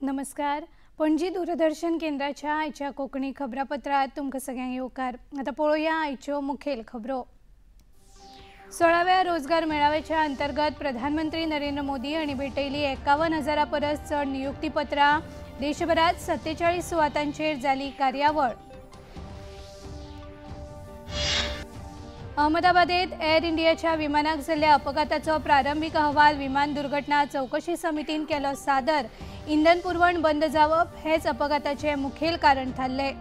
नमस्कार, पणजी दूरदर्शन केंद्राच्या आयच्या कोंकणी खबरापत्रात तुमकां सगळ्यांक येवकार। आतां पळोवया आयच्यो मुखेल खबरो। 16व्या रोजगार मेळाव्याच्या अंतर्गत प्रधानमंत्री नरेंद्र मोदी हांणी भेटयली 51,000 परस चड नियुक्तीपत्रां। देशभरात 47 सुवातांचेर जाली कार्यावळ। अहमदाबादेत एअर इंडियाच्या विमानाक जाल्ल्या अपघाताचो प्रारंभिक अहवाल विमान दुर्घटना चौकशी समितीन केलो सादर। इंधन पुरवण बंद जावप हेच अपघाताचे मुखेल कारण थारले।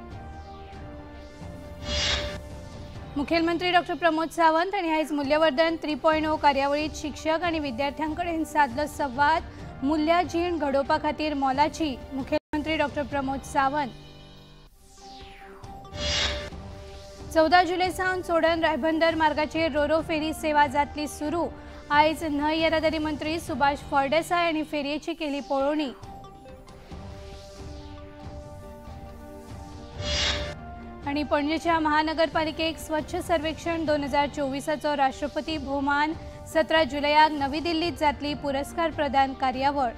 मुखेलमंत्री डॉ प्रमोद सावंत हांणी आयज मूल्यवर्धन 3.0 कार्यावळीत शिक्षक आनी विद्यार्थ्यां कडेन सादलो संवाद। मूल्यां जीण घडोवपा खातीर मोलाची। मुखेलमंत्री डॉ प्रमोद सावंत। 14 जुलै सावन चोडण रायबंदर मार्गाचेर रोरो फेरी सेवा जातली सुरू। आयज न्हंय येरादारी मंत्री सुभाष फळदेसाय हांणी फेरयेची केली पळोवणी। आनी पणजेच्या महानगरपालिकेक स्वच्छ सर्वेक्षण 2024चो राष्ट्रपती भोवमान। 17 जुलयाक नवी दिल्लीत जातली पुरस्कार प्रदान कार्यावळ।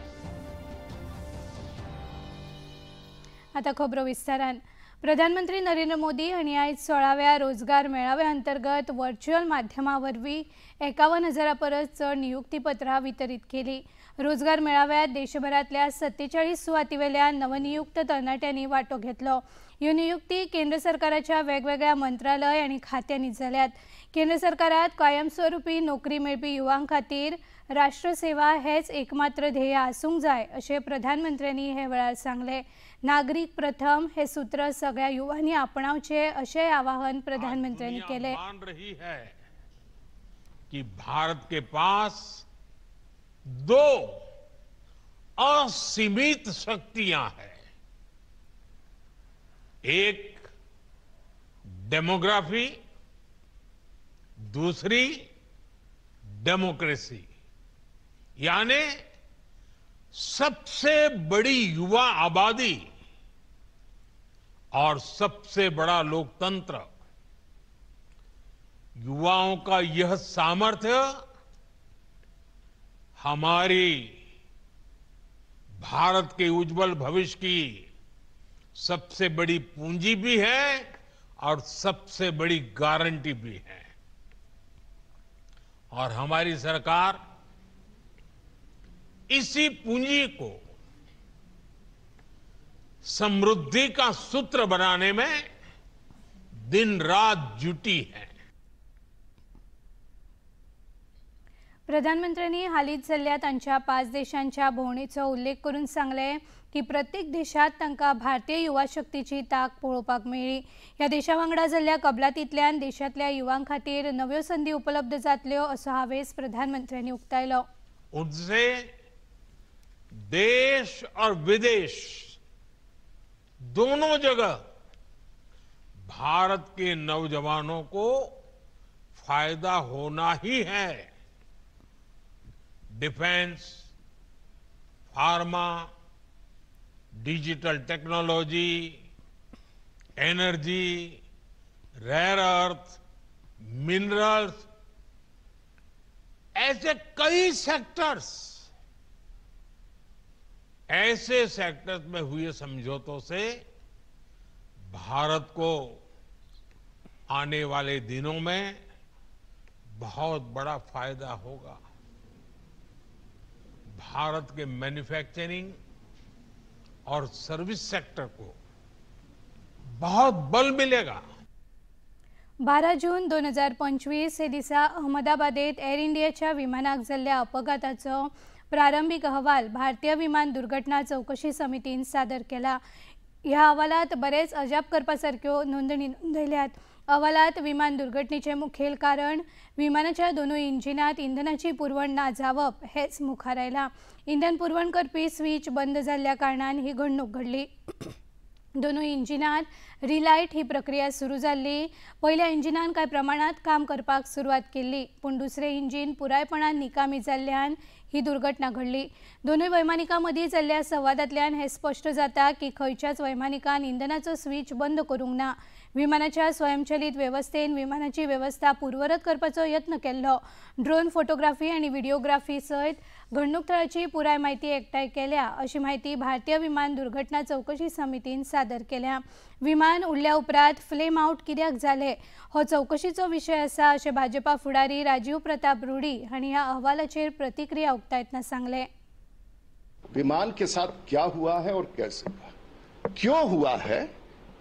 आतां खबरो विस्तारान। प्रधानमंत्री नरेंद्र मोदी हांणी आयज 16व्या रोजगार मेळाव्या अंतर्गत व्हर्च्युअल माध्यमा वरवीं 51,000 परस चड नियुक्तीपत्रां वितरीत केली। रोजगार मेळाव्यात देशभरांतल्या 47 सुवातीवेल्या नवनियुक्त तरणाट्यांनी वांटो घेतलो। ह्यो नियुक्ती केंद्र सरकाराच्या वेगवेगळ्या मंत्रालय आनी खात्यांनी जाल्यात। केंद्र सरकारात कायमस्वरूपी नोकरी मेळपी युवां खातीर राष्ट्रसेवा हेच एकमात्र ध्येय आसूंक जाय अशें प्रधानमंत्र्यांनी हे वेळार सांगलें। नागरीक प्रथम हे सूत्र सगळ्या युवांनी आपणावचे अशें आवाहन प्रधानमंत्र्यांनी केलें। मान रही है कि भारत के पास 2 असीमित शक्तियां हैं। एक डेमोग्राफी, दूसरी डेमोक्रेसी, यानी सबसे बड़ी युवा आबादी और सबसे बड़ा लोकतंत्र। युवाओं का यह सामर्थ्य हमारी भारत के उज्जवल भविष्य की सबसे बड़ी पूंजी भी है और सबसे बड़ी गारंटी भी है। और हमारी सरकार इसी पूंजी को समृद्धि का सूत्र बनाने में दिन रात जुटी है। प्रधानमंत्र्यांनी हालींच जाल्ल्या तांच्या 5 देशांच्या भोंवडेचो उल्लेख करून सांगलें की प्रत्येक देशांत तांकां भारतीय युवा शक्तीची तांक पळोवपाक मेळ्ळी। ह्या देशा वांगडा जाल्ल्या कबलातींतल्यान देशांतल्या युवां खातीर नव्यो संदी उपलब्ध जातल्यो असो हावेस प्रधानमंत्र्यांनी उक्तायलो। उनसे देश और विदेश दोनों जगह भारत के नौजवानों को फायदा होना ही है। Defence, pharma, digital technology, energy, rare earth, minerals, ऐसे कई सेक्टर्स, ऐसे सेक्टर्स में हुए समझौतों से भारत को आने वाले दिनों में बहुत बड़ा फायदा होगा। भारत के मैन्युफैक्चरिंग और सर्विस सेक्टर को बहुत बल मिलेगा। 12 जून 2025 हे दिसा अहमदाबादेत एअर इंडियाच्या विमानाक जाल्ल्या अपघाताचो प्रारंभिक अहवाल भारतीय विमान दुर्घटना चौकशी समितीन सादर केला। ह्या अहवालात बरेच अजाप करपा सारक्यो नोंदणी नोंदयल्यात। अहवालात विमान दुर्घटनेचे मुखेल कारण विमानाच्या दोनूय इंजिनात इंधनाची पुरवण ना जावप हेच मुखार आयलां। इंधन पुरवण करपी स्विच बंद जाल्ल्या कारणान ही घडणूक घडली। दोनूय इंजिनात रिलायट ही प्रक्रिया सुरू जाल्ली। पयल्या इंजिनान कांय प्रमाणात काम करपाक सुरवात केल्ली, पूण दुसरें इंजीन पुरायपणान निकामी जाल्ल्यान ही दुर्घटना घडली। दोनूय वैमानिकां मदीं जाल्ल्या संवादांतल्यान हें स्पश्ट जाता की खंयच्याच वैमानिकान इंधनाचो स्विच बंद करूंक ना। विमानाच्या स्वयंचलित वेवस्थेन विमानाची वेवस्था पूर्वरत करपाचो यत्न केल्लो। ड्रोन फोटोग्राफी आनी व्हिडिओग्राफी सयत घडणूक थळाची पुराय माहिती एकठांय केल्या अशी माहिती भारतीय विमान दुर्घटना चौकशी समितीन सादर केल्या। विमान उडल्या उपरांत फ्लेम आउट कित्याक जाले हो चौकशीचो विशय आसा अशें भाजपा फुडारी राजीव प्रताप रूडी हांणी ह्या अहवालाचेर प्रतिक्रिया उक्तायतना सांगलें। विमान के साथ क्या हुआ है और कैसे हुआ, क्यों हुआ है,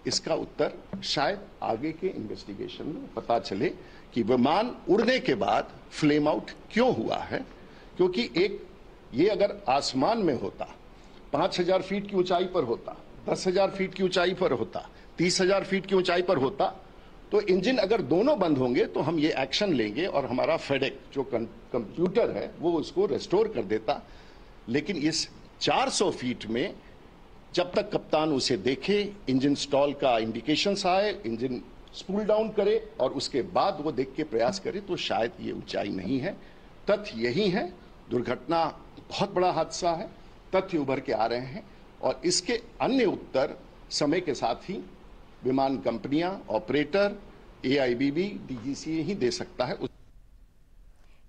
इसका उत्तर शायद आगे के इन्वेस्टिगेशन में पता चले कि विमान उड़ने के बाद फ्लेम आउट क्यों हुआ है। क्योंकि एक ये अगर आसमान में होता, 5000 फीट की ऊंचाई पर होता, 10,000 फीट की ऊंचाई पर होता, 30,000 फीट की ऊंचाई पर होता, तो इंजन अगर दोनों बंद होंगे तो हम ये एक्शन लेंगे और हमारा फेडेक जो कंप्यूटर है वो उसको रिस्टोर कर देता। लेकिन इस 400 फीट में जब तक कप्तान उसे देखे, इंजन स्टॉल का इंडिकेशंस आए, इंजन स्पूल डाउन करे और उसके बाद वो देख के प्रयास करे, तो शायद ये ऊंचाई नहीं है। तथ्य यही है, दुर्घटना बहुत बड़ा हादसा है, तथ्य उभर के आ रहे हैं और इसके अन्य उत्तर समय के साथ ही विमान कंपनियां, ऑपरेटर, एआईबीबी, डीजीसीए ही दे सकता है।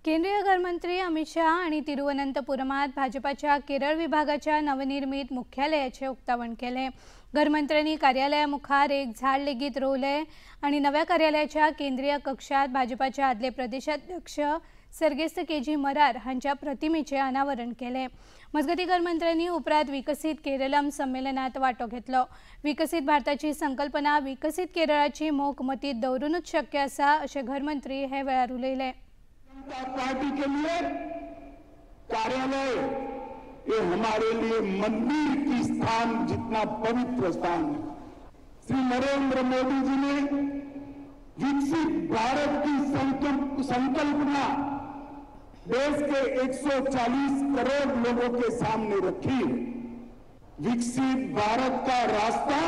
केंद्रीय गृहमंत्री अमित शाह आणि तिरुवनंतपुरमात भाजपाच्या केरळ विभागाच्या नवनिर्मित मुख्यालयाचे उक्तावण केले। गृहमंत्र्यांनी कार्यालया मुखार एक झाड लेगीत रोवले आणि नव्या कार्यालयाच्या केंद्रीय कक्षात भाजपाचे आदले प्रदेशाध्यक्ष सर्गेस्त के जी मरार हांच्या प्रतिमेचे अनावरण केले। मजगती गृहमंत्र्यांनी उपरांत विकसित केरलम संमेलनात वांटो घेतलो। विकसित भारताची संकल्पना विकसित केरळाची मोख मतीत दवरूनच शक्य आसा अशें गृहमंत्री हे वेळार उलयले। जनता पार्टी के लिए कार्यालय ये हमारे लिए मंदिर की स्थान जितना पवित्र स्थान है। श्री नरेंद्र मोदी जी ने विकसित भारत की संकल्पना देश के 140 करोड़ लोगों के सामने रखी है। विकसित भारत का रास्ता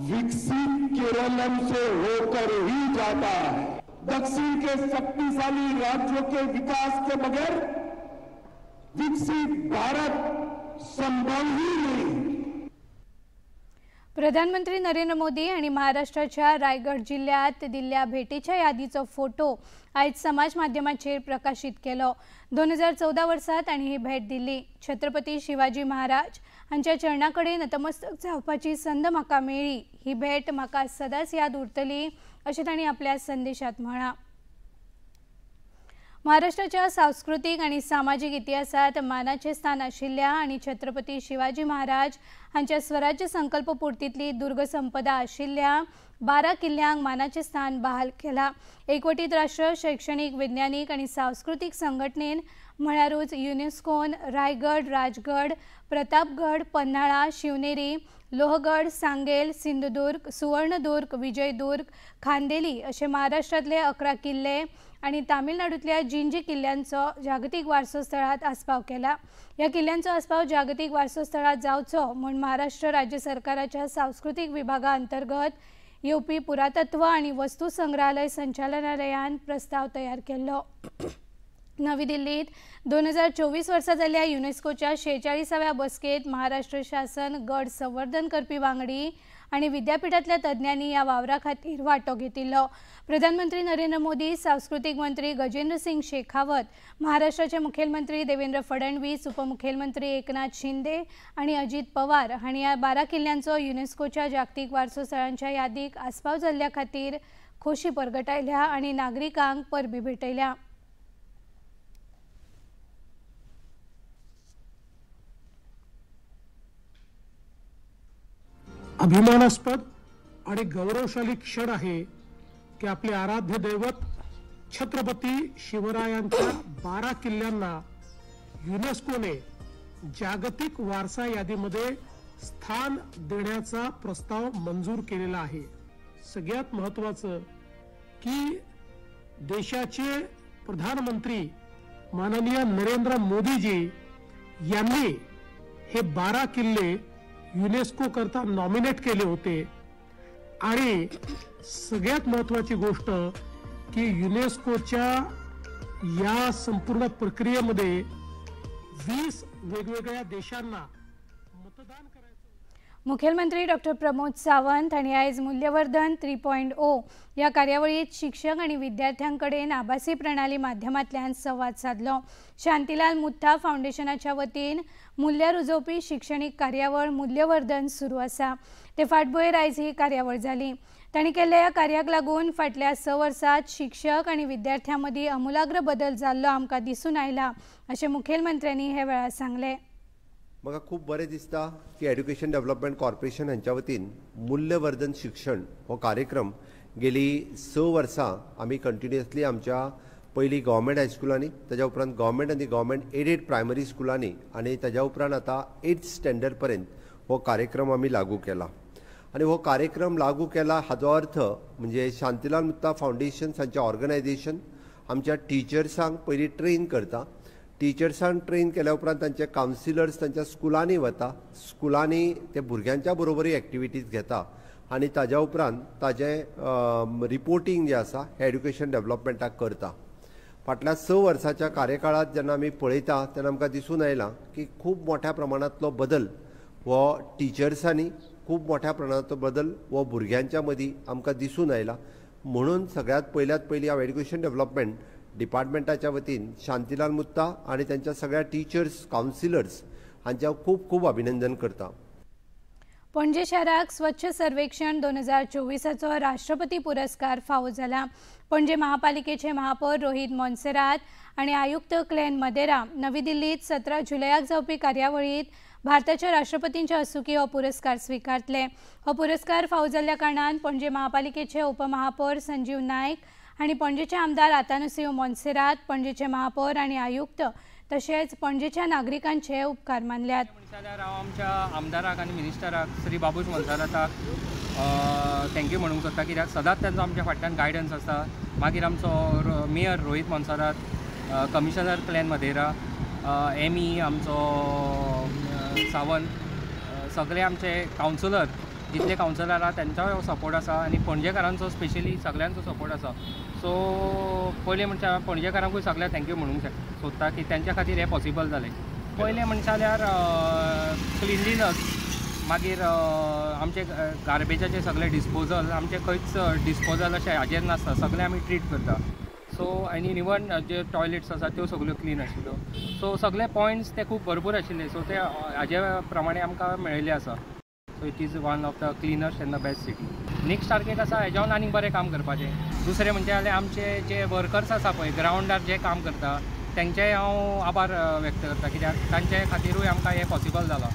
विकसित केरलम से होकर ही जाता है। दक्षिण के शक्तिशाली राज्यों के विकास के बगैर विकसित भारत संभव ही नहीं। प्रधानमंत्री नरेंद्र मोदी आणि महाराष्ट्राच्या रायगड जिल्ह्यात दिल्ल्या भेटीच्या यादीचो फोटो आयज समाज माध्यमाचेर प्रकाशित केलो। 2014 वर्सा तांणी ही भेट दिली। छत्रपती शिवाजी महाराज हांच्या चरणा कडेन नतमस्तक जावपाची संद म्हाका मेळ्ळी, ही भेट म्हाका सदांच याद उरतली अशें तांणी आपल्या संदेशात म्हळां। महाराष्ट्राच्या सांस्कृतीक आनी सामाजीक इतिहासात मानाचे स्थान आशिल्ल्या आनी छत्रपती शिवाजी महाराज हांच्या स्वराज्य संकल्प पूर्तीतली दुर्गसंपदा आशिल्ल्या 12 किल्ल्यांक मानाचे स्थान बहाल केला। एकवटीत राष्ट्र शैक्षणिक, वैज्ञानिक आनी सांस्कृतीक संघटनेन म्हळ्यारूच युनेस्कोन रायगड, राजगड, प्रतापगड, पन्हाळा, शिवनेरी, लोहगड, सांगेल, सिंधुदुर्ग, सुवर्णदुर्ग, विजयदुर्ग, खांदेली असे महाराष्ट्रातले 11 किल्ले आणि तामिळनाडूतल्या जिंजी किल्ल्यांचो जागतिक वारसो स्थळात आस्पाव केला। या किल्ल्यांचो आस्पाव जागतिक वारसो स्थळात जावचो म्हूण महाराष्ट्र राज्य सरकाराच्या सांस्कृतिक विभागा अंतर्गत येवपी पुरातत्व आणि वस्तू संग्रहालय संचालनालयान प्रस्ताव तयार केल्लो। नवी दिल्लीत 2024 वर्सा जाल्ल्या युनेस्कोच्या 46व्या बसकेत महाराष्ट्र शासन गड संवर्धन करपी वांगडी आणि विद्यापीठातल्या तज्ञांनी या वावरा खातीर वांटो घेतिल्लो। प्रधानमंत्री नरेंद्र मोदी, सांस्कृतिक मंत्री गजेंद्र सिंग शेखावत, महाराष्ट्राचे मुखेलमंत्री देवेंद्र फडणवीस, उपमुखेलमंत्री एकनाथ शिंदे आणि अजित पवार हांणी ह्या 12 किल्ल्यांचो युनेस्कोच्या जागतिक वारसो स्थळांच्या यादीक आस्पाव जाल्ल्या खातीर खोशी परगटायल्या आणि नागरिकांक परबी भेटयल्या। अभिमानास्पद आणि गौरवशाली क्षण आहे की आपले आराध्य दैवत छत्रपती शिवरायांच्या 12 किल्ल्यांना युनेस्कोने जागतिक वारसा यादीमध्ये स्थान देण्याचा प्रस्ताव मंजूर केलेला आहे। सगळ्यात महत्त्वाचं की देशाचे प्रधानमंत्री माननीय नरेंद्र मोदीजी यांनी हे 12 किल्ले युनेस्को करता नॉमिनेट केले होते आणि सगळ्यात महत्त्वाची गोष्ट की युनेस्कोच्या या संपूर्ण प्रक्रियेमध्ये 20 वेगवेगळ्या देशांना मतदान करायचं। मुख्यमंत्री डॉक्टर प्रमोद सावंत हांणी आयज मूल्यवर्धन 3.0 ह्या कार्यावळीत शिक्षक आनी विद्यार्थ्यां कडेन आभासी प्रणाली माध्यमांतल्यान संवाद सादलो। शांतीलाल मुत्था फावंडेशनाच्या वतीन मूल्यां रुजोवपी शिक्षणीक कार्यावळ मूल्यवर्धन सुरू आसा। ते फाटभुंयेर आयज ही कार्यावळ जाली। तांणी केल्ल्या ह्या कार्याक लागून फाटल्या 6 वर्सांत शिक्षक आनी विद्यार्थ्यां मदीं आमूलाग्र बदल जाल्लो आमकां दिसून आयला अशें मुखेलमंत्र्यांनी हे वेळार सांगलें। म्हाका खूब बरें दिसता की एड्युकेशन डेव्हलपमेंट कॉर्पोरेशन हांच्या वतीन मूल्यवर्धन शिक्षण हो कार्यक्रम गेली 6 वर्सां आमी कंटिन्युअसली आमच्या पयलीं गव्हर्मेंट हायस्कुलांनी, ताज्या उपरांत गव्हर्मेंट आनी गव्हर्मेंट एडेड प्रायमरी स्कुलांनी आनी ताज्या उपरांत आतां 8th standard पर्यंत हो कार्यक्रम आमी लागू केला। आनी हो कार्यक्रम लागू केला हाजो अर्थ म्हणजे शांतीलाल मुत्ता फावंडेशन हांचें ऑर्गनायजेशन आमच्या टिचर्सांक पयलीं ट्रेन करता। टिचर्सांक ट्रेन केल्या उपरांत तांचे कावन्सिलर्स तांच्या स्कुलांनी वता, स्कुलांनी ते भुरग्यांच्या बरोबरूय एक्टिविटीज घेता आनी ताज्या उपरांत ताजें रिपोर्टींग जें आसा हें एड्युकेशन डेव्हलपमेंटाक करता। फाटल्या 6 वर्साच्या कार्यकाळांत जेन्ना आमी पळयता तेन्ना आमकां दिसून आयलां की खूब मोठ्या प्रमाणांतलो बदल हो टिचर्सांनी, खूब मोठ्या प्रमाणांतलो बदल हो भुरग्यांच्या मदीं आमकां दिसून आयला। म्हणून सगळ्यांत पयल्यात पयलीं हांव एड्युकेशन डेव्हलपमेंट डिपार्टमेंटाच्या वतीन शांतीलाल मुत्ता आनी तांच्या सगळ्या टिचर्स, कावन्सिलर्स हांच्या खूब खूब अभिनंदन करता। पणजे शाराक स्वच्छ सर्वेक्षण 2024चो राष्ट्रपती पुरस्कार फावो जाला। पणजे महापालिकेचे महापौर रोहित मोन्सेरात आनी आयुक्त क्लेन मदेरा नवी दिल्लीत 17 जुलयाक जावपी कार्यावळीत भारताच्या राष्ट्रपतींच्या हस्तुकी हो पुरस्कार स्वीकारतले। हो पुरस्कार फावो जाल्ल्या कारणान पणजे महापालिकेचे उपमहापौर संजीव नायक आनी पणजेचे आमदार आतानासियो मोन्सेरात, पणजेचे महापौर आनी आयुक्त तशेंच पणजेच्या नागरिकांचे उपकार मानल्यात। जाल्यार हांव आमच्या आमदाराक आनी मिनिस्टराक श्री बाबूश मोन्सेराताक thank you म्हणूंक सोदता, कित्याक सदांच तांचो आमच्या फाटल्यान गायडन्स आसता। मागीर आमचो mayor Rohit Monserrate, commissioner Glenn Madeira, M E आमचो सावंत, सगळे आमचे कावन्सिलर, जितले कावन्सिलर आसा तांचोय सपोर्ट आसा आनी पणजेकारांचो स्पेशली सगळ्यांचो सपोर्ट आसा। सो पयलें म्हणल्यार हांव पणजेकारांकूय सगळ्यांक thank you म्हणूंक सोदता की तांच्या खातीर हें पॉसिबल जालें। पयलें म्हणटा जाल्यार क्लिनलीनस, मागीर आमचे गार्बेजाचे सगळे डिस्पोजल, आमचे खंयच डिस्पोजल अशें हाजेर नासता, सगळें आमी ट्रीट करता। सो आनी इवन जे टॉयलेट्स आसा त्यो सगळ्यो क्लीन आशिल्ल्यो। सो सगळे पॉयंट्स ते खूब भरपूर आशिल्ले, सो ते हाजे प्रमाणे आमकां मेळिल्ले आसा। So it is one of the cleanest and the best city. Next target आसा हेज्यावन आनीक बरें काम करपाचें। दुसरें म्हणजे जाल्यार आमचे जे वर्कर्स आसा पळय ग्रावंडार जे काम करता तांचेय हांव आभार व्यक्त करता, कित्याक तांचे खातीरूय आमकां हें पॉसिबल जालां।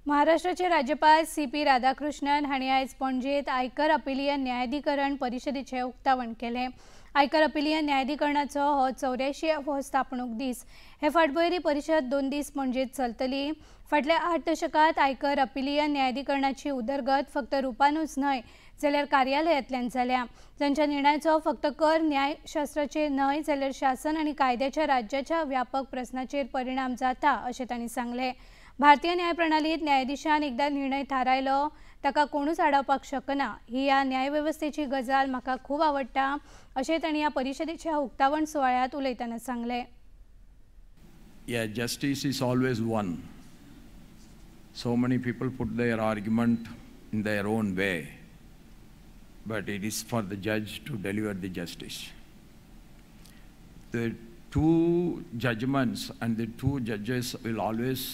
महाराष्ट्राचे राज्यपाल सी.पी. राधाकृष्णन हांणी आयज पणजेत आयकर अपिलीय न्यायाधिकरण परिशदेचें उक्तावण केलें। आयकर अपिलीय न्यायाधिकरणाचो हो 84वो स्थापणूक दीस। हे फाटभुंयेर ही परिशद 2 दीस पणजेत चलतली। फाटल्या 8 दशकांत आयकर अपिलीय न्यायाधिकरणाची उदरगत फक्त रुपानूच न्हय जाल्यार कार्यालयांतल्यान जाल्या। जांच्या निर्णयाचो फक्त कर न्यायशास्त्राचेर न्हय जाल्यार शासन आनी कायद्याच्या राज्याच्या व्यापक प्रस्नाचेर परिणाम जाता अशें तांणी सांगलें। भारतीय न्याय प्रणालीत न्यायाधीशान एकदा निर्णय थारायलो ताका कोणूच आडावपाक शकना ही ह्या न्यायवेवस्थेची गजाल म्हाका खूब आवडटा अशें तांणी ह्या परिशदेच्या उक्तावण सुवाळ्यांत उलयतना सांगलें। Yeah, justice is always one. So many people put their argument in their own way, but it is for the judge to deliver the justice. The two judgments and the two judges will always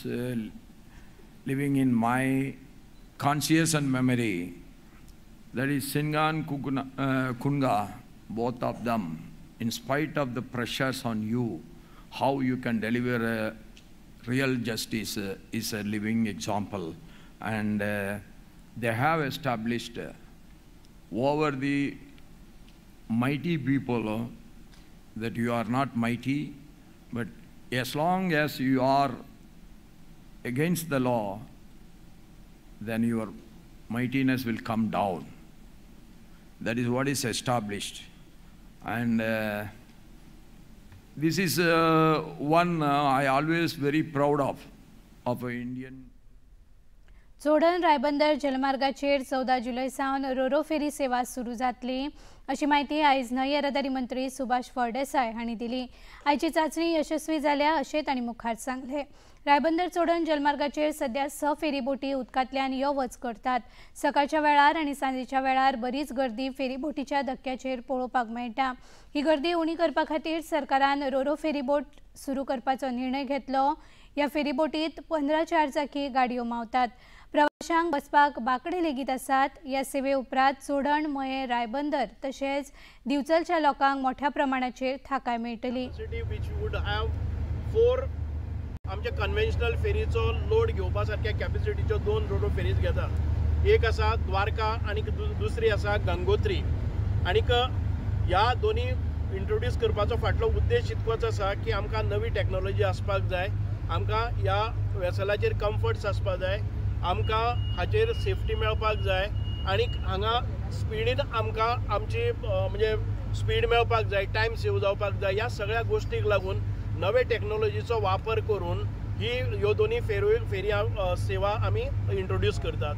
living in my conscious and memory. That is Sinha and Kunga, both of them, in spite of the pressures on you, how you can deliver a real justice is a living example. And they have established over the mighty people that you are not mighty, but as long as you are against the law, then your mightiness will come down. That is what is established. And this is one I always very proud of an Indian. Chodan Ribandar जलमार्गाचेर 14 जुलय सावन रोरो फेरी सेवा सुरू जातली अशी म्हायती आयज न्हंय येरादारी मंत्री सुभाष फळदेसाय हांणी दिली. आयची चांचणी यशस्वी जाल्या अशें तांणी मुखार सांगलें. रायबंदर चोडण जलमार्गाचेर सध्या 6 फेरीबोटी उदकांतल्यान यो वच करतात. सकाळच्या वेळार आनी सांजेच्या वेळार बरीच गर्दी फेरीबोटीच्या धक्क्याचेर पळोवपाक मेळटा. ही गर्दी उणी करपा खातीर सरकारान रोरो फेरीबोट सुरू करपाचो निर्णय घेतलो. ह्या फेरीबोटीत 15 चारचाकी गाडयो मावतात. प्रवाशांक बसपाक बाकडे लेगीत आसात. ह्या सेवे उपरांत चोडण, मये, रायबंदर तशेंच दिवचलच्या लोकांक मोठ्या प्रमाणाचेर थाकाय मेळटली. आमच्या कन्व्हेन्शनल फेरीचो लोड घेवपा सारक्या कॅपेसिटीच्यो 2 रोरो फेरीज घेतात. एक आसा द्वारका आनी दुसरी आसा गंगोत्री. आनीक ह्या दोनी इंट्रोड्यूस करपाचो फाटलो उद्देश इतकोच आसा की आमकां नवी टॅक्नोलॉजी आसपाक जाय, आमकां ह्या वेसलाचेर कम्फर्ट्स आसपाक जाय, आमकां हाचेर सेफ्टी मेळपाक जाय आनीक हांगा स्पिडीन आमकां आमची म्हणजे स्पीड मेळपाक जाय, टायम सेव जावपाक जाय. ह्या सगळ्या गोश्टीक लागून नवे टेक्नॉलॉजीचो वापर करून ही ह्यो दोनी फेरी सेवा आमी इंट्रोड्यूस करतात.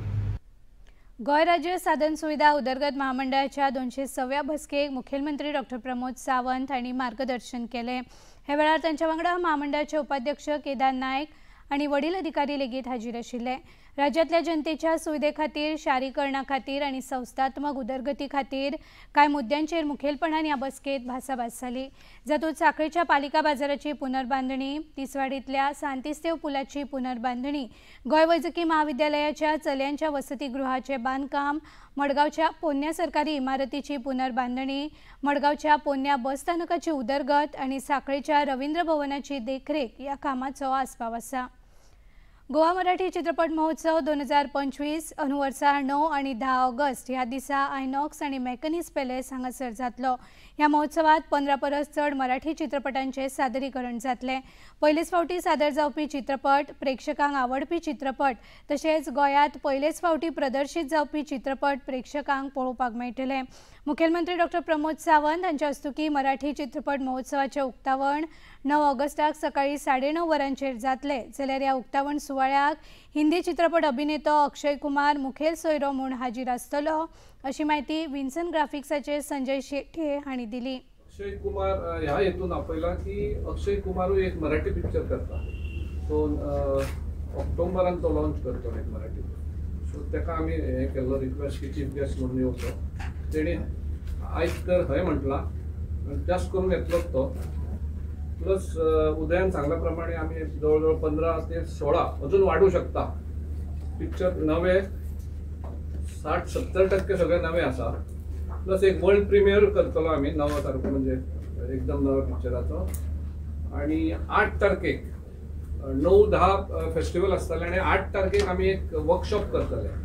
गोंय राज्य साधन सुविधा उदरगत महामंडळाच्या 206व्या बसकेक मुखेलमंत्री डॉ प्रमोद सावंत हांणी मार्गदर्शन केलें. ह्या वेळार तांच्या वांगडा महामंडळाचे उपाध्यक्ष केदार नायक आनी वडील अधिकारी लेगीत हाजीर आशिल्ले. राज्यांतल्या जनतेच्या सुविधे खातीर, शारीकरणा खातीर आनी संस्थात्मक उदरगती खातीर कांय मुद्द्यांचेर मुखेलपणान ह्या बसकेंत भासाभास जाली. जातूंत सांखळेच्या पालिका बाजाराची पुनर्बांदणी, तिसवाडींतल्या सांतिस्तेव पुलाची पुनर्बांदणी, गोंय वैजकी महाविद्यालयाच्या चलयांच्या वसतीगृहाचें बांदकाम, मडगांवच्या पोन्न्या सरकारी इमारतीची पुनर्बांदणी, मडगांवच्या पोन्न्या बस स्थानकाची उदरगत आनी सांखळेच्या रवींद्र भवनाची देखरेख ह्या कामाचो आस्पाव आसा. गोवा मराठी चित्रपट महोत्सव 2025 अंदू 9 आनी 10 ऑगस्ट ह्या दिसा आयनॉक्स आनी मॅकनीस पॅलेस हांगासर जातलो. ह्या महोत्सवात 15 परस चड मराठी चित्रपटांचें सादरीकरण जातलें. पयलेच फावटी सादर जावपी चित्रपट, प्रेक्षकांक आवडपी चित्रपट तशेंच गोंयांत पयलेच फावटी प्रदर्शीत जावपी चित्रपट प्रेक्षकांक पळोवपाक मेळटले. मुखेलमंत्री डॉ प्रमोद सावंत हांच्या हस्तुकीं मराठी चित्रपट महोत्सवाचें उक्तावण 9 ऑगस्टाक सकाळी 9:30 वरांचेर जातलें. जाल्यार ह्या उक्तावण सुवाळ्याक हिंदी चित्रपट अभिनेतो अक्षय कुमार मुखेल सोयरो म्हूण हाजीर आसतलो अशी म्हायती विन्सन ग्राफिक्साचे संजय शेट्ये हांणी दिली. अक्षय कुमार ह्या हेतून आपयला की अक्षय कुमारूय एक मराठी पिक्चर करता, सो ऑक्टोबरान तो लॉन्च करतो एक मराठी. सो ताका आमी हें केल्लो रिक्वेस्ट की चीफ गेस्ट म्हणून येवचो. तेणी आयज तर हय म्हटलां आनी जास्त करून येतलोच तो. प्लस उदयान सांगल्या प्रमाणे आमी जवळ जवळ 15 ते 16 अजून वाडूं शकता. पिक्चर नवे 60-70% सगळे नवे आसा. प्लस एक वर्ल्ड प्रिमियर करतलो आमी 9 तारखे, म्हणजे एकदम नव्या पिक्चराचो. आनी 8 तारखेक 9-10 फेस्टिवल आसतलें आनी 8 तारखेक आमी एक वर्कशॉप करतले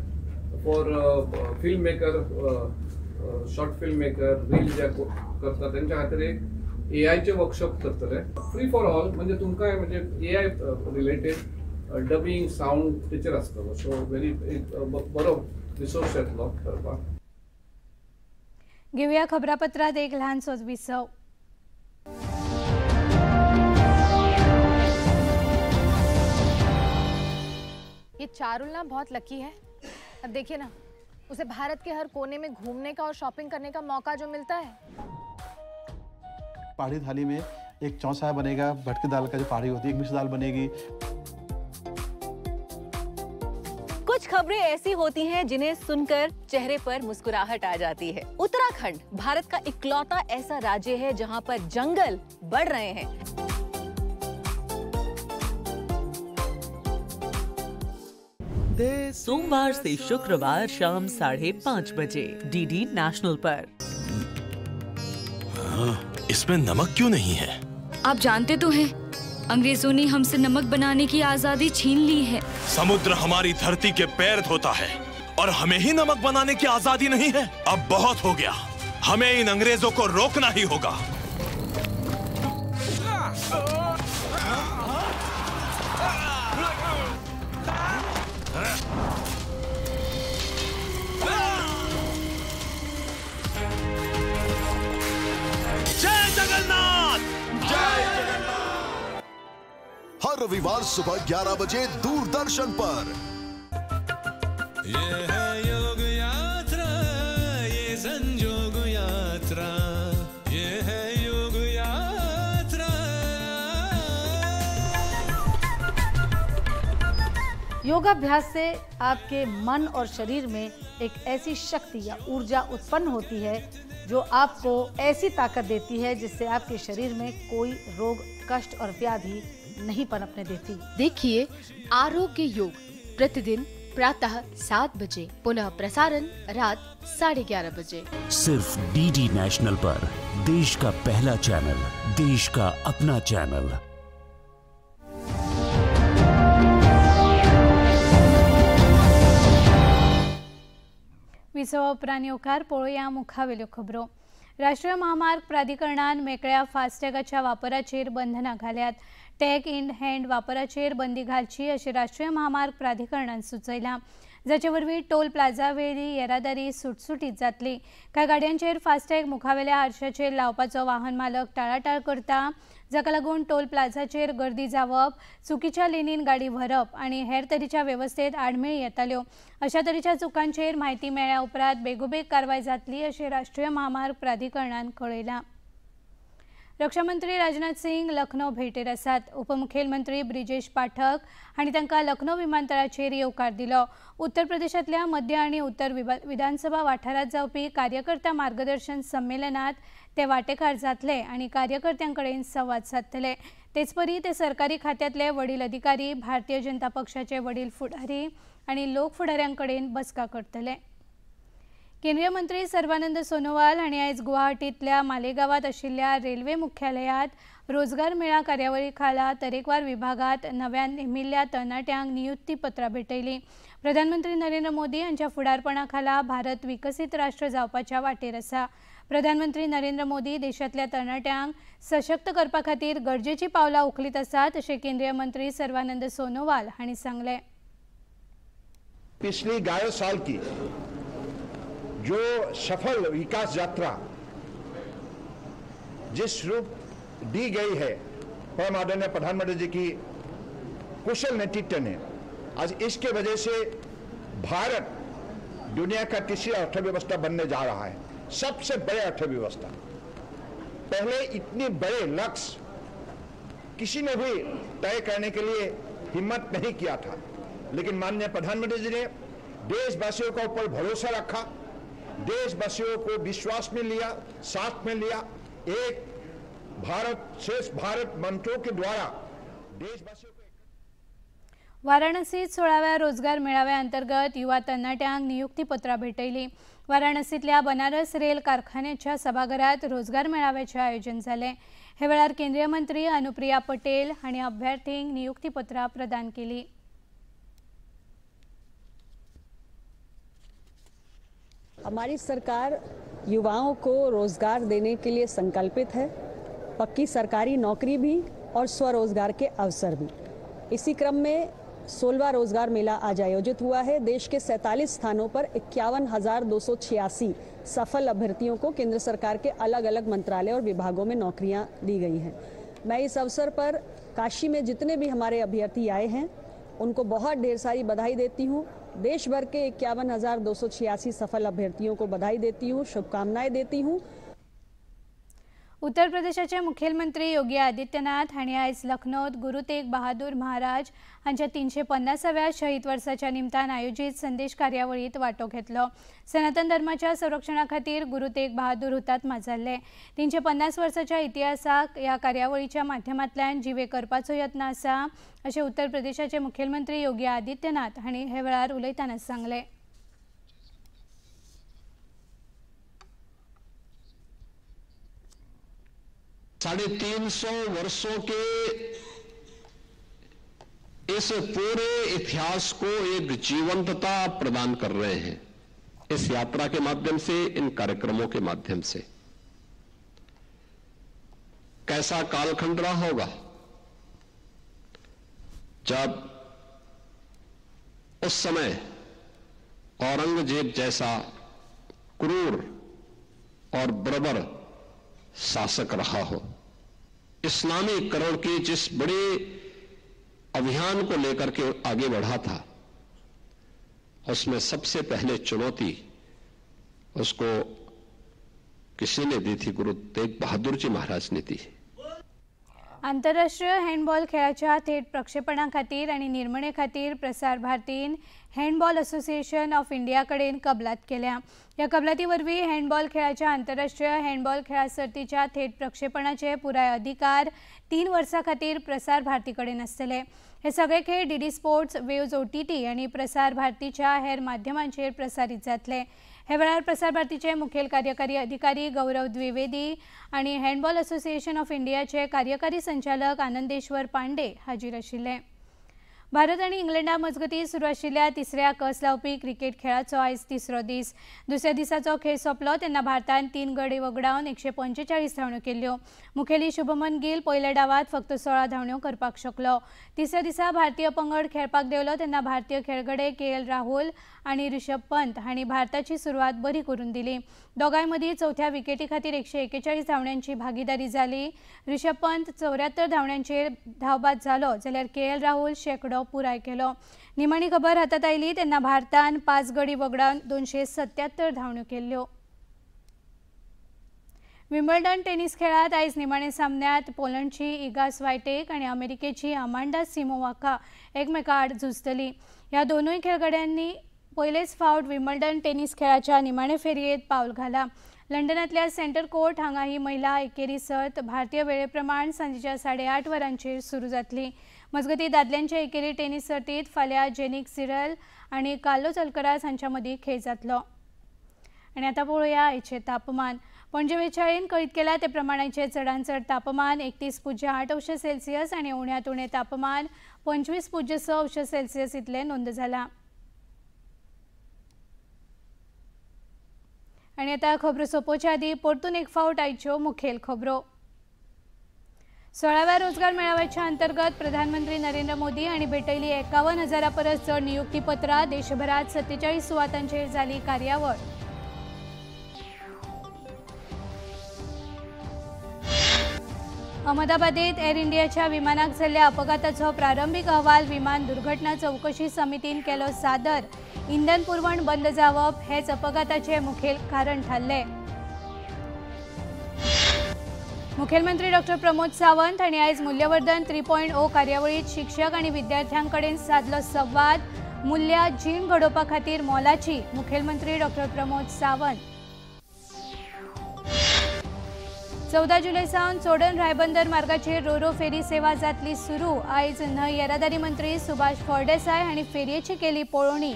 for film maker, short film maker, reel जे करता तेंच्या खातीर एक एआयचे वर्कशॉप करतले. फ्री फॉर ऑल, म्हणजे तुमकां म्हणजे एआय रिलेटेड डबिंग सावंड तेचेर आसतलो. सो व्हेरी एक बरो रिसोर्स येतलो करपाक. घेवया खबरापत्रात एक ल्हानसोच विसव. ये चारुल ना बहुत लकी है. अब देखिए ना, उसे भारत के हर कोने में घूमने का और शॉपिंग करने का मौका जो मिलता है. पहाड़ी थाली में एक चौसा बनेगा, भटकी दाल का जो पहाड़ी होती है, एक मिक्स दाल बनेगी. कुछ खबरें ऐसी होती हैं जिन्हें सुनकर चेहरे पर मुस्कुराहट आ जाती है. उत्तराखंड भारत का इकलौता ऐसा राज्य है जहां पर जंगल बढ़ रहे हैं. सोमवार से शुक्रवार शाम 5:30 बजे डीडी नेशनल पर. इसमें नमक क्यों नहीं है? आप जानते तो हैं, अंग्रेजों ने हमसे नमक बनाने की आजादी छीन ली है. समुद्र हमारी धरती के पैर धोता है और हमें ही नमक बनाने की आजादी नहीं है. अब बहुत हो गया, हमें इन अंग्रेजों को रोकना ही होगा. जय जगन्नाथ, जय जगन्नाथ. हर रविवार सुबह 11 बजे दूरदर्शन पर. योगाभ्यास से आपके मन और शरीर में एक ऐसी शक्ति या ऊर्जा उत्पन्न होती है जो आपको ऐसी ताकत देती है जिससे आपके शरीर में कोई रोग, कष्ट और व्याधि नहीं पनपने देती। देखिए आरोग्य योग प्रतिदिन प्रातः 7 बजे, पुनः प्रसारण रात 11:30 बजे, सिर्फ डीडी नेशनल पर। देश का पहला चैनल, देश का अपना चैनल। विसवा उपरांत येवकार पळोवया मुखावेल्यो खबरो। राष्ट्रीय महामार्ग प्राधिकरणान मेकळ्या फास्टॅगाच्या वापराचेर बंधनां घाल्यात। टॅग इन हँड वापराचेर बंदी घालची अशें राष्ट्रीय महामार्ग प्राधिकरणान सुचयलां, जाचे वरवीं टोल प्लाझा वेली येरादारी सुटसुटीत जातली। कांय गाडयांचेर फास्टॅग मुखावेल्या आरशाचेर लावपाचो वाहन मालक टाळाटाळ करता, जाका लागून टोल प्लाझाचेर गर्दी जावप, चुकीच्या लेनीन गाडी व्हरप आनी हेर तरेच्या वेवस्थेत आडमेळी येताल्यो। अशा तरेच्या चुकांचेर म्हायती मेळ्ळ्या उपरांत बेगोबेग कारवाय जातली अशें राष्ट्रीय महामार्ग प्राधिकरणान कळयलां। रक्षामंत्री राजनाथ सिंग लखनौ भेटेर आसात। उपमुखेलमंत्री ब्रिजेश पाठक हांणी तांकां लखनौ विमानतळाचेर येवकार दिलो। उत्तर प्रदेशांतल्या मध्य आनी उत्तर विधानसभा वाठारांत जावपी कार्यकर्ता मार्गदर्शन संमेलनात ते वाटेकार जातले आनी कार्यकर्त्यां कडेन संवाद सादतले। तेचपरी ते सरकारी खात्यांतले वडील अधिकारी, भारतीय जनता पक्षाचे वडील फुडारी आनी लोक फुडाऱ्यां कडेन बसका करतले। केंद्रीय मंत्री सर्बानंद सोनोवाल हांणी आयज गुवाहाटींतल्या मालेगांवांत आशिल्ल्या रेल्वे मुख्यालयांत रोजगार मेळा कार्यावळी खाला तरेकवार विभागांत नव्यान नेमिल्ल्या तरणाट्यांक नियुक्तीपत्रां भेटयलीं। प्रधानमंत्री नरेंद्र मोदी हांच्या फुडारपणा खाला भारत विकसीत राष्ट्र जावपाच्या वाटेर आसा। प्रधानमंत्री नरेंद्र मोदी देशांतल्या तरणाट्यांक सशक्त करपा खातीर गरजेचीं पावलां उखलीत आसात अशें केंद्रीय मंत्री सर्बानंद सोनोवाल हांणी सांगलें। पिछली 11 साल की जो सफल विकास यात्रा जिस रूप दी गई है परम आदरणीय प्रधानमंत्री जी की कुशल नेतृत्व ने, आज इसके वजह से भारत दुनिया का तीसरी अर्थव्यवस्था बनने जा रहा है, सबसे बड़े अर्थव्यवस्था। पहले इतने बड़े लक्ष्य किसी ने भी तय करने के लिए हिम्मत नहीं किया था, लेकिन माननीय प्रधानमंत्री जी ने देशवासियों के ऊपर भरोसा रखा, देशवासियों को विश्वास में लिया, साथ में लिया, एक भारत श्रेष्ठ भारत मंत्रों के द्वारा देशवासियों को। वाराणसीत 16व्या रोजगार मेळाव्या अंतर्गत युवा तरणाट्यांक नियुक्तीपत्रां भेटयलीं। वाराणसींतल्या बनारस रेल कारखान्याच्या सभाघरात रोजगार मेळाव्याचें आयोजन जालें। हे वेळार केंद्रीय मंत्री अनुप्रिया पटेल हांणी अभ्यर्थींक नियुक्तीपत्रां प्रदान केलीं। हमारी सरकार युवाओं को रोजगार देने के लिए संकल्पित है, पक्की सरकारी नौकरी भी और स्वरोजगार के अवसर भी। इसी क्रम में 16वां रोजगार मेला आज आयोजित हुआ है। देश के 47 स्थानों पर 51,286 सफल अभ्यर्थियों को केंद्र सरकार के अलग अलग मंत्रालय और विभागों में नौकरियां दी गई हैं। मैं इस अवसर पर काशी में जितने भी हमारे अभ्यर्थी आए हैं उनको बहुत ढेर सारी बधाई देती हूँ। देश भर के 51,286 सफल अभ्यर्थियों को बधाई देती हूँ, शुभकामनाएं देती हूँ। उत्तर प्रदेशाचे मुख्यमंत्री योगी आदित्यनाथ हांणी आयज लखनौत गुरु तेग बहादूर महाराज हांच्या 350व्या शहीद वर्साच्या निमतान आयोजीत संदेश कार्यावळीत वांटो घेतलो। सनातन धर्माच्या संरक्षणा खातीर गुरु तेग बहादूर हुतात्मा जाल्ले। 350 वर्साच्या इतिहासाक ह्या कार्यावळीच्या माध्यमांतल्यान जिवे करपाचो यत्न आसा अशें उत्तर प्रदेशाचे मुख्यमंत्री योगी आदित्यनाथ हांणी हे वेळार उलयतना सांगलें। 350 वर्षों के इस पूरे इतिहास को एक जीवंतता प्रदान कर रहे हैं इस यात्रा के माध्यम से, इन कार्यक्रमों के माध्यम से। कैसा कालखंड रहा होगा जब उस समय औरंगजेब जैसा क्रूर और बर्बर शासक रहा हो। इस्लामीकरण के जिस बड़े अभियान को लेकर के आगे बढ़ा था उसमें सबसे पहले चुनौती उसको किसी ने दी थी, गुरु तेग बहादुर जी महाराज ने दी। आंतरराष्ट्रीय हँडबॉल खेळाच्या थेट प्रक्षेपणा खातीर आनी निर्मणे खातीर प्रसार भारतीन हँडबॉल असोसिएशन ऑफ इंडिया कडेन कबलात केल्या. ह्या कबलाती वरवीं हँडबॉल खेळाच्या आंतरराष्ट्रीय हँडबॉल खेळा सर्तीच्या थेट प्रक्षेपणाचे पुराय अधिकार 3 वर्सां खातीर प्रसार भारती कडेन आसतले. हे सगळे खेळ डीडी स्पोर्ट्स, वेव्ज OTT आनी प्रसार भारतीच्या हेर माध्यमांचेर प्रसारीत जातले. हे वेळार प्रसार भारतीचे मुखेल कार्यकारी अधिकारी गौरव द्विवेदी आनी हँडबॉल असोसिएशन ऑफ इंडियाचे कार्यकारी संचालक आनंदेश्वर पांडे हाजीर आशिल्ले. भारत आनी इंग्लंडा मजगतीं सुरू आशिल्ल्या तिसऱ्या कस लावपी क्रिकेट खेळाचो आयज तिसरो दीस. दुसऱ्या दिसाचो खेळ सोंपलो तेन्ना भारतान 3 गडे वगडावन 145 धांवड्यो केल्यो. मुखेली शुभमन गिल पयल्या डावात फक्त 16 धांवड्यो करपाक शकलो. तिसऱ्या दिसा भारतीय पंगड खेळपाक देंवलो तेन्ना भारतीय खेळगडे KL Rahul आनी ऋषभ पंत हांणी भारताची सुरवात बरी करून दिली. दोगांय मदीं चवथ्या विकेटी खातीर 141 धांवड्यांची भागीदारी जाली. ऋषभ पंत 74 धांवड्यांचेर धांवबाद जालो जाल्यार KL Rahul शेंकडो पुराय केलो. निमाणी खबर हातात आयली तेन्ना भारतान 5 गडी वगडावन 277 धांवड्यो केल्यो. विम्बल्डन टेनिस खेळात आयज निमाणे सामन्यात पोलंडची इगा स्वायटेक आनी अमेरिकेची अमांडा सिमोवाका एकमेका आड झुजतली. ह्या दोनूय खेळगड्यांनी पयलेच फावट विम्बल्डन टेनिस खेळाच्या निमाणे फेरयेत पावल घाला. लंडनांतल्या सेंटर कोर्ट हांगा ही महिला एकेरी सर्त भारतीय वेळेप्रमाण सांजेच्या 8:30 वरांचेर सुरू जातली. मजगतीं दादल्यांच्या एकेरी टेनिस सर्तीत फाल्यां जेनिक सिरल आनी कार्लोस अल्कराज हांच्या मदीं खेळ जातलो. आनी आतां पळोवया आयचें तापमान. पणजे वेचाळीन कळीत केला ते प्रमाण आयचें चडांत चड तापमान 31.8 अंश सेल्सियस आनी उण्यांत उणें तापमान 25.6 अंश सेल्सियस इतलें नोंद जालां. आनी आतां खबरो सोंपोवच्या आदीं परतून एक फावट आयच्यो मुखेल खबरो. 16व्या रोजगार मेळाव्याच्या अंतर्गत प्रधानमंत्री नरेंद्र मोदी हांणी भेटयली 51,000 परस चड नियुक्तीपत्रां. देशभरात 47 सुवातांचेर जाली कार्यावळ. अहमदाबादेत एर इंडियाच्या विमानाक जाल्ल्या अपघाताचो प्रारंभीक अहवाल विमान दुर्घटना चवकशी समितीन केलो सादर. इंधन पुरवण बंद जावप हेच अपघाताचे मुखेल कारण थारले. मुखेलमंत्री डॉक्टर प्रमोद सावंत हांणी आयज मूल्यवर्धन 3.0 कार्यावळीत शिक्षक आनी विद्यार्थ्यां कडेन सादलो संवाद. मूल्यां जीण घडोवपा खातीर मोलाची. मुखेलमंत्री डॉक्टर प्रमोद सावंत. 14 जुलय सावन चोडण रायबंदर मार्गाचेर रोरो फेरी सेवा जातली सुरू. आयज न्हंय येरादारी मंत्री सुभाष फळदेसाय हांणी फेरयेची केली पळोवणी.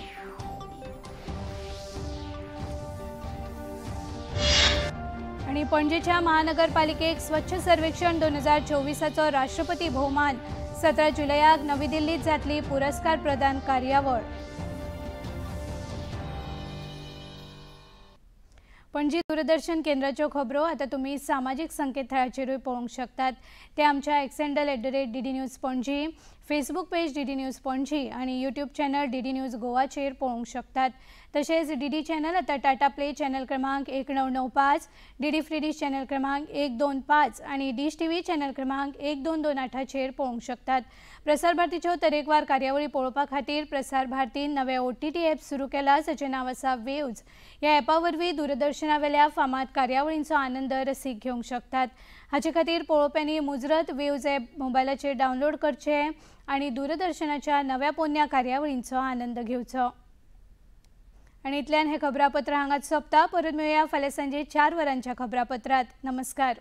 आनी पणजेच्या महानगरपालिकेक स्वच्छ सर्वेक्षण 2024चो राष्ट्रपती भोवमान. 17 जुलयाक नवी दिल्लीत जातली पुरस्कार प्रदान कार्यावळ. पणजी दूरदर्शन केंद्राच्यो खबरो आतां तुमी सामाजीक संकेतथळाचेरूय पळोवंक शकतात. ते आमच्या X handle @DD News Panaji, Facebook page DD News Panaji आनी यूट्यूब चॅनल DD news गोवाचेर पळोवंक शकतात. तशेंच DD channel आतां टाटा प्ले चॅनल क्रमांक 1995, DD free dish channel क्रमांक 125 आनी डिश TV channel क्रमांक 1228चेर पळोवंक शकतात. प्रसार भारतीच्यो तरेकवार कार्यावळी पळोवपा खातीर प्रसार भारतीन नवे OTT app सुरू केला जाचें नांव आसा वेव्ज. ह्या ॲपा वरवीं दूरदर्शनावेल्या फामाद कार्यावळींचो आनंद रसीक घेवंक शकतात. हाचे खातीर पळोवप्यांनी मुजरत वेव्ज ॲप मोबायलाचेर डावनलोड करचें आनी दूरदर्शनाच्या नव्या पोन्न्या कार्यावळींचो आनंद घेवचो. आनी इतल्यान हें खबरापत्र हांगाच सोंपता. परत मेळया फाल्यां सांजे 4 वरांच्या खबरापत्रांत. नमस्कार.